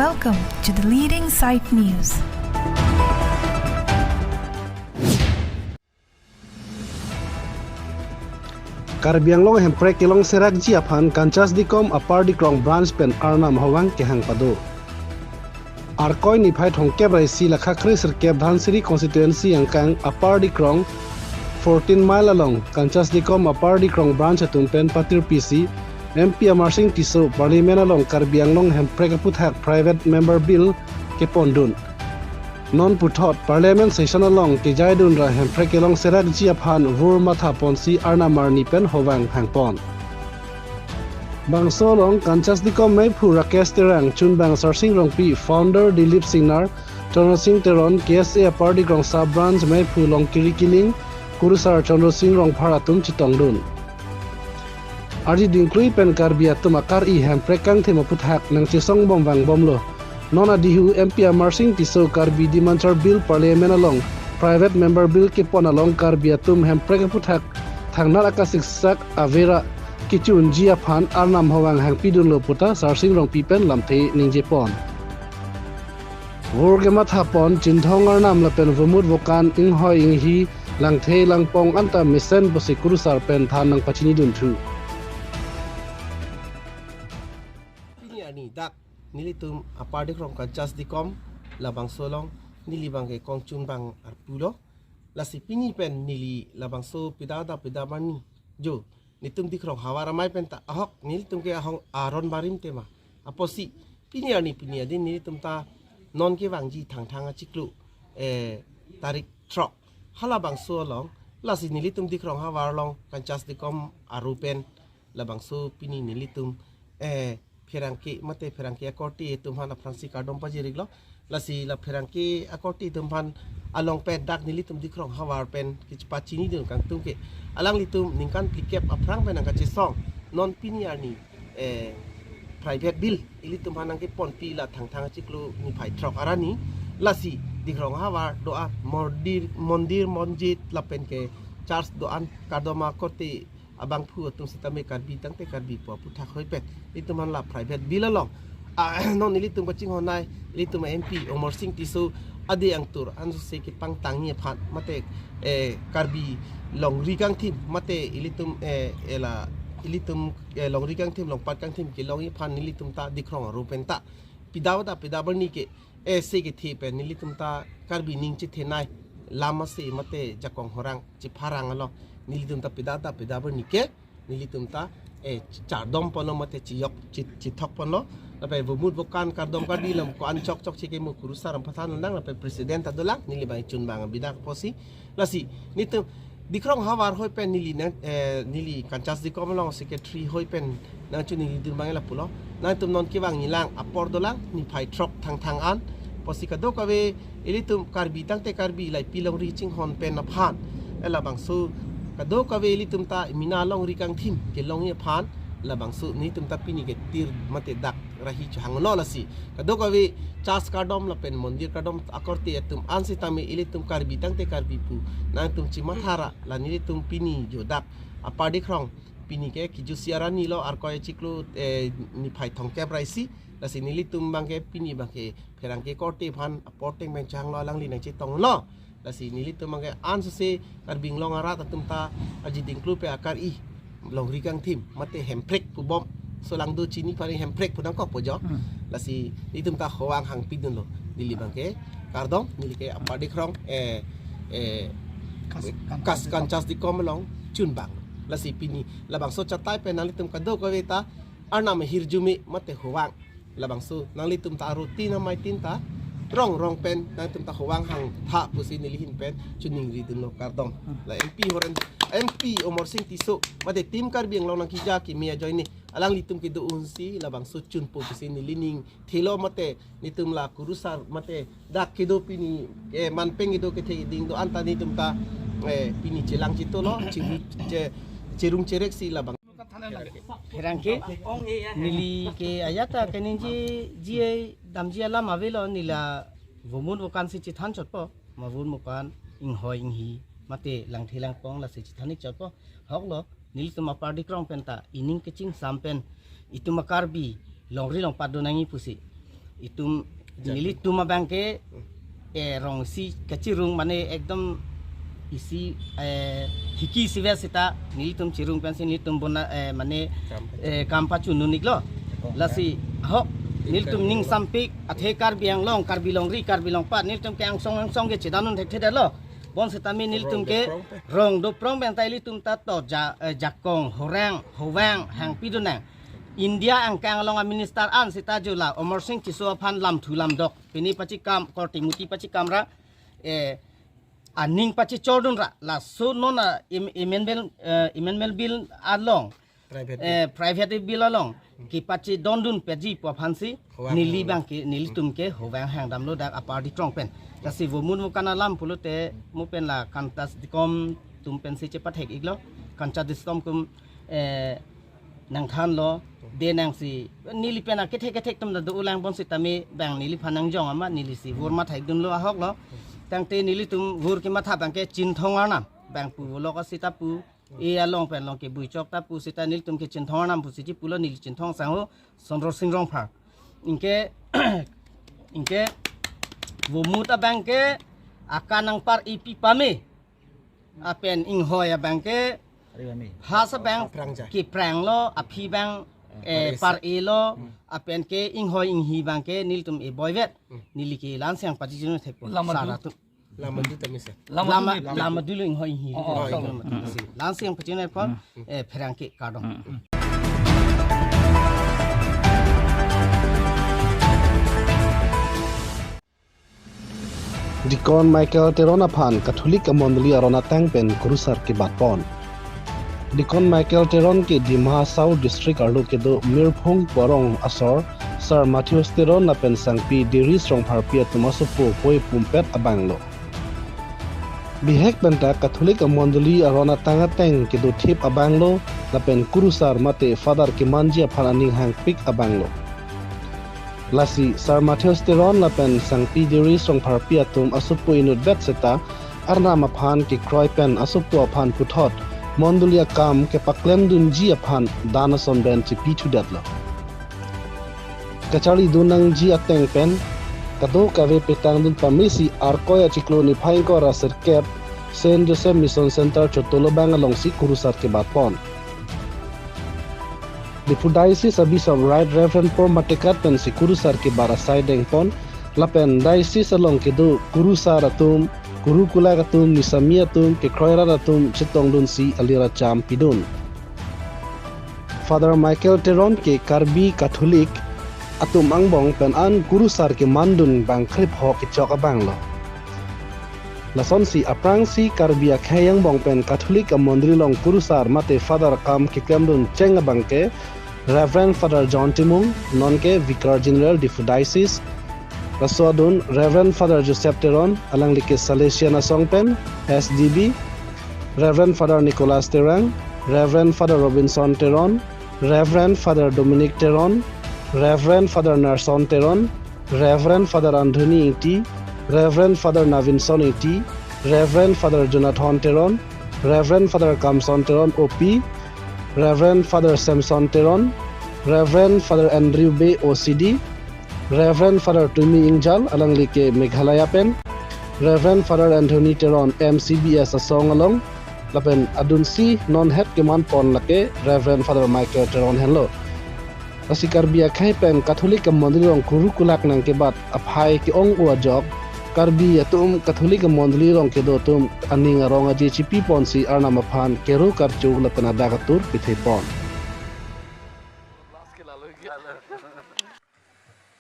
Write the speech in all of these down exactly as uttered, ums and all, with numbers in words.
Welcome to the leading site news. Karbi Anglong hemprek kelong serakji aphan Kanchas Dikom Upper Dikrong branch pen arnam hovang kehang pado. Arkoi niphai thomkep ra isi lakha kre sirkep Dhansiri constituency angkang Upper Dikrong fourteen mile along Kanchas Dikom Upper Dikrong branch atum pen patir pisi M P Amarsing Tisso Parliament along Karbi Anglong hemprek aputhak private member bill kepondun. Non puthot Parliament session along kejaidun ra hemprek kelong serakji aphan vur matha ponsi arnam arni pen hovang hangpon. Bangso along Kanchas Dikom meiphu Rakesh Terang, chunbang Sarsing Rongpi, founder Dilip Singnar, Chandra Sing Teron, K S A Upper Dikrong sub branch meiphu Longkiri Killing, kurusar Chandra Sing Rongphar atum chetongdun. Arji dingklui pen Karbi atum akari hemprek kangthim aputhak nangchesong bom vang bomlo. Non adihu M P Amarsing Tisso Karbi Demerger Bill Parliament along private member bill kepon along Karbi atum hemprek aputhak thangnat akasiksak avera kichunji aphan arnam hovang hangpidunlo puta Sarsing Rongpi pen lamthe ningjepon. Vur kematha pon Chinthong Arnam lapen Vumut Vokan Inghoi Inghi Langthe Langpong anta mesen pusi kurusar pen than nangpachinidunthu. Pini arni dak nelitum Upper Dikrong Kanchas Dikom labangso along neli abangke kongchunbang arpulo. Lasi pini pen neli labangso pida da pida mani jo nelitum Dikrong havar amei pen ta ahok nelitum ke ahong aron barim tema. Apotsi pini arni pini adin nelitum ta non kevangji Thangthang achiklo, eh, tarik throk halabangso along, lasi nelitum Dikrong havar along Kanchas Dikom aru pen labangso pini nelitum, eh, pherangke mate pherangke akorte atum aphan aphrangsi kardom pajiriklo. Lasi la pherangke akorte atum aphan along pen dak nelitum Dikrong havar pen kechepachinidun kangtung ke alanglitum ningkan phlikep aphrang pen nangkachesong non pini arni, eh, private bill ilitum aphan nangkeponpi la Thangthang achiklo niphai throk arni. Lasi Dikrong havar do-an mondir, mondir monjit lapen ke church do-an kardom akorte abangphu atum sitame Karbi tangte Karbi pu aputhak hoi pen ilitum aphan la private bill along, ah, non ilitum kachinghon nai, ilitum M P Amarsing Tisso ade angtur ansose kepangtangji aphan mate, eh, Karbi longri kangthim mate ilitum, eh, ela ilitum, eh, longri kangthim longpat kangthim kelongji aphan nelitum ta Dikrong aru pen ta pida da pida barni ke, eh, se kethe pen nelitum ta Karbi ning chethenei lam ase mate jakong horang chepharang along nelitum ta pida da pida barni ke nelitum ta, eh, chardom ponlo mate chiyok chi-, chithok ponlo. Lapen Vumut Vokan kardom kardi lam ko-an chok chokche ke mo kurusar ampathan nang lapen president ta dolang neli abang chunbang bida apotsi. Lasi nelitum Dikrong havar hoi pen neli nang, eh, neli Kanchas Dikom along secretary hoi pen nangchuningri dun abang lapulo. Nangtum non kevangji lang apor dolang niphai throk Thangthang an. Apotsi kadokave ilitum Karbi tangte Karbi laipi longri chinghon pen aphan, eh, labangso kadokave ilitum ta mena longri kangthim kelongji aphan labangso nelitum ta pini ke tir mate dak rahi chohanglo. Lasi kadokave church kardom lapen mondir kardom akorte atum an sitame ilitum Karbi tangte Karbi pu nangtum chimatha ra la nelitum pini jo dak Upper Dikrong pini ke kijutsi arni lo Arkoi achiklo, eh, niphai thomkep ra isi. Lasi nelitum abangke pini abangke pherangke korte aphan apor ateng pen chohanglo alangli nangchetonglo. Lasi nelitum abangke ansose Karbi Anglong arat atum ta arji dingklui pen akari longri kangthim mate hemprek pu bom. Solang do chini pari hemprek pu nangkokpo jo. Hmm. Lasi nelitum ta hovang hangpidunlo. Neli abangke kardom, neli ke Upper Dikrong, eh, eh, Kas-, kas-, Kanchas Dikom along chunbang. Lasi pini labangso chatai pen nanglitum kadokave ta arnam ahirjume mate hovang. Labangso nanglitum ta arutin amei tin ta rong rong pen nangtum ta hovang hangtha pusi neli ahin pen chuningri dunlo kardom. Hmm. La M P horen, M P Amarsing Tisso mate Team Karbi Anglong nangkeja kimi ajoine alanglitum kedo-unsi labangso chunpo pusi neli ning thelo mate nelitum la kurusar mate dak kedo pini, eh, manpeng kedo kethe ding do-an ta nelitum ta, eh, pini chelang chetolo, cheru-, che-, cherung chereksi labang. Pherangke, neli ke ajat ta keningjeji damji alam avelo, neli la Vumut Vokan si chethan chotpo, ma Vumut Vokan Inghoi Inghi mate Langthe Langpong lasi chethan ik chotpo. Ahoklo, nelitum Upper Dikrong pen ta ining kechingsam pen itum a-Karbi longri longpat do nangji pusi Itum, nelitum abang ke, eh, rong isi kachirung mane ekdom isi, eh, hiki isi vet seta nelitum chirung pensi nelitum bona, eh, mane, kam, eh, kam pachunun iklo. Lasi ahok nelitum ning sampik athe Karbi Anglong, Karbi longri, Karbi longpat nelitum ke angsong angsong ke chedanun thekthedetlo. Bonsitame nelitum ke rong doprong pen ta ilitum ta to ja, eh, jakong, horang, hovang hangpidun nang. India angkang along a minister an seta jula Omor Singh Tisso aphan lamthu lamdok pini pachikam, korte muti pachikam ra, eh, aning pachichordun ra, laso non a im-, amendment, eh, amendment bill along, private eh, bill, private bill along kipachidondun peji pu aphansi, hovang neli hang, bang ke, nelitum ke hovang hangdamlo dak a party trong pen. Lasi vomun vokan alam pulote mo pen la Kanchas Dikom atum pensi chepathek iklo. Kanchas Dikom atum, eh, nangthanlo, de nangsi neli pen akethek kethek atum ta do ulang bonsitame bang neliphan nangjong amat nelisi vur matha ikdunlo ahoklo. Tangte nelitum vur kematha abang ke Chinthong Arnam bang pu volok asita pu, e along pen long ke buichok ta pu seta nelitum ke Chinthong Arnam pusi chipulo, neli Chinthong asangho Sondro Sing Rongphar. Anke, anke vomu ta abang ke akan nangpar ipi pame. Lapen inghoi abang ke, ari pame, ha sa abang, aphrang ja, kipranglo, aphi abang, eh, par-e, par-elo, hmm, lapen ke inghoi inghi abang ke nelitum e boivet. Hmm. Neli ke la-ansi nangpachijun thekpo. Lama sar du-, atum. Lama du tame sir. Lama, lama du ni, lama du lo inghoi inghi. Oh, oh, lama du. Lasi la-ansi nangpachijun thekpo, hmm, eh, pherangke kardom. Hmm. Deacon Michael Teron aphan Catholic amondoli aron ateng pen kurusar kebatpon. Deacon Michael Teron ke Dima Hasao District arlo kedo Mirphung pu arong asor Sir Matthews Teron lapen sangpi Deris Rongpharpi atum asopo poi pumpet abanglo. Bihek penta Catholic amondoli aron ateng ateng kedothip abanglo lapen kurusar mate Father kemanji aphan aning hangpik abanglo. Lasi Sir Matthews Teron lapen sangpi Deris Rongpharpi atum asopo inutvet seta Arnam aphan kekroi pen asopo aphan puthot mondoli akam kepaklemdunji aphan dan ason pen chipithudetlo. Kacharlidun nangji ateng pen kadokave petangdun pamesi Arkoi achiklo niphai ingkoi ra sirkep Saint Joseph Mission Center Chotolo abang alongsi kurusar kebatpon. Diphu Diocese a Bishop Right Reverend Por Matekat pensi kurusar kebat asai dengpon, lapen diocese along kedo kurusar atum, kuru kulak atum, misami atum, kekroi rat atum chetongdunsi alir acham pidun. Father Michael Teron ke Karbi Catholic atum angbong pen an kurusar kemandun bang krip ho kechok abanglo. Lasonsi aphrangsi Karbi akhei angbong pen Catholic amondoli along kurusar mate Father akam keklemdun cheng abang ke Reverend Father John Timung, non ke Vicar General Diphu Diocese. Laso adun Reverend Father Joseph Teron, alangli ke Salesian asong pen, S D B. Reverend Father Nicholas Terang, Reverend Father Robinson Teron, Reverend Father Dominic Teron, Reverend Father Nerson Teron, Reverend Father Anthony Ingti, Reverend Father Navinson Ingti, Reverend Father Jonathan Teron, Reverend Father Kamson Teron O P, Reverend Father Samson Teron, Reverend Father Andrew Bey O C D, Reverend Father Tumi Ingjal, alangli ke Meghalaya pen, Reverend Father Anthony Teron M C B S asong along, lapen adunsi non het kemanpon lake Reverend Father Michael Teron henlo. Lasi Karbi akhei pen Catholic amondoli along kuru kulak nangkebat aphai ke-ong-o ajok, Karbi atum Catholic amondoli along kedo atum aning arong aje chipiponsi Arnam aphan kero karchuk lapen adak atur pithepon.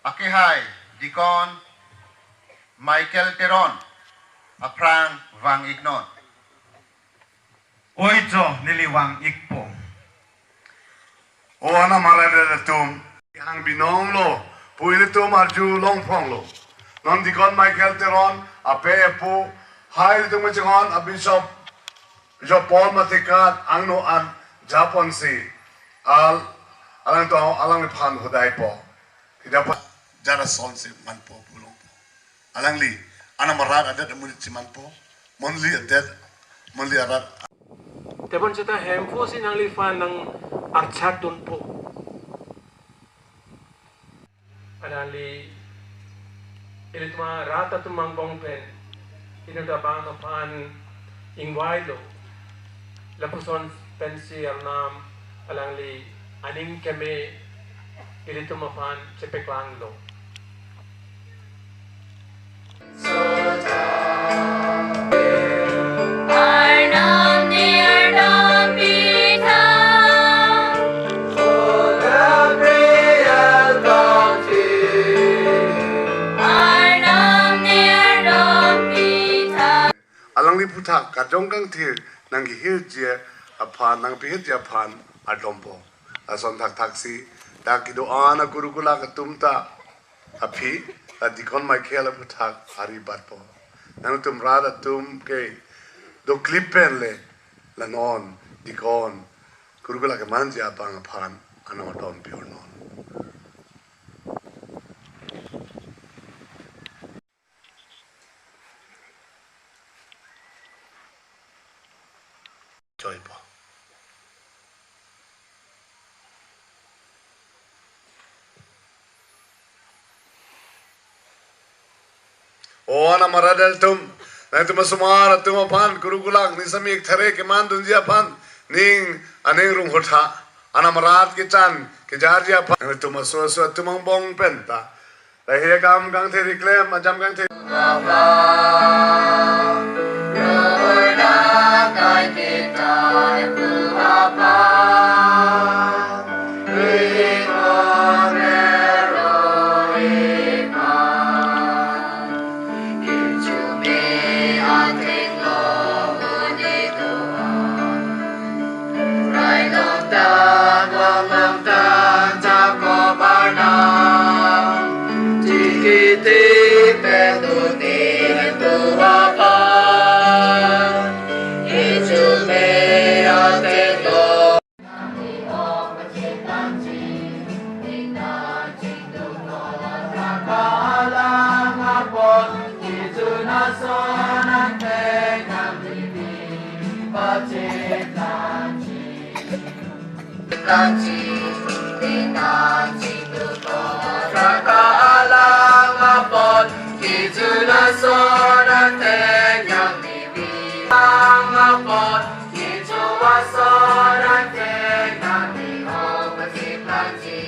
Akehai Deacon Michael Teron aphrang vang iknon. Oi jo, neli vang ikpo. O anam arat atum, hang binonglo, pu ilitum arjulongphonglo. Non Deacon Michael Teron ape apo, hai ilitum kachinghon a Bishop Jo Paul Matekat angno an japonsi, al, alangtum alangliphan hodaipo. Kejapa jara sonsi manpo pulongpo. Alangli anam arat adet amonit chimanpo. Mondoli adet, mondoli arat. Tebon seta Hemphu si nangliphan nang-archatdunpo. Alangli Ilitum arat atum angbong pen inut abang aphan ingvailo. Lapuson pensi Arnam alangli aning keme ilitum aphan chepaklanglo. Arnam ne ardom pitha. Arnam ne ardom pitha. Alangli aphuthak kajong kangthir nangkehirji aphan, nangpehirji aphan ardompo. Lason thakthaksi dak kedo-an akuru kulak atum ta aphi, la Deacon Michael aphuthak ari batpo. Nangtum rat atum ke doklip pen le, la non Deacon kuru kulak kemanji abang aphan anong ardom pi-o non. Choipo. O anam arat atum, nangtum asomar atum aphan kuru kulak, ning sami thare kemandunji aphan, ning aning rung hotha, anam arat kechan kejarji aphan, nangtum aso aso atum angbong pen ta lahei akam kangthir keklem, ajam kangthir. Rai longtang, long longtang, Jakob arnam. Chikiti pen dutin tu aphan. Ichume ateng lo. Alang apot, Jisu lason ateng nang bibi, pachethangji. Tangji, tangji tu ko, raka alang apot, Jisu lason ateng nang bibi. Alang apot, Jisu lason ateng nang bibi, pachethangji.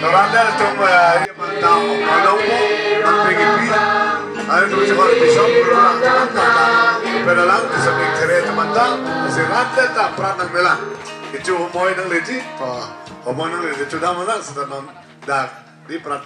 Toran der tum, eh, mantau malong mo, manpeng ipi, ayo tu sekolah bishop, guru lang, teman tata, pedalang, bisa mengkere teman ta, si rat ta pran nangmelang. Ichu homoi nangleji, oh, homoi nangleji, sudah mana, sudah non, dak, di pran.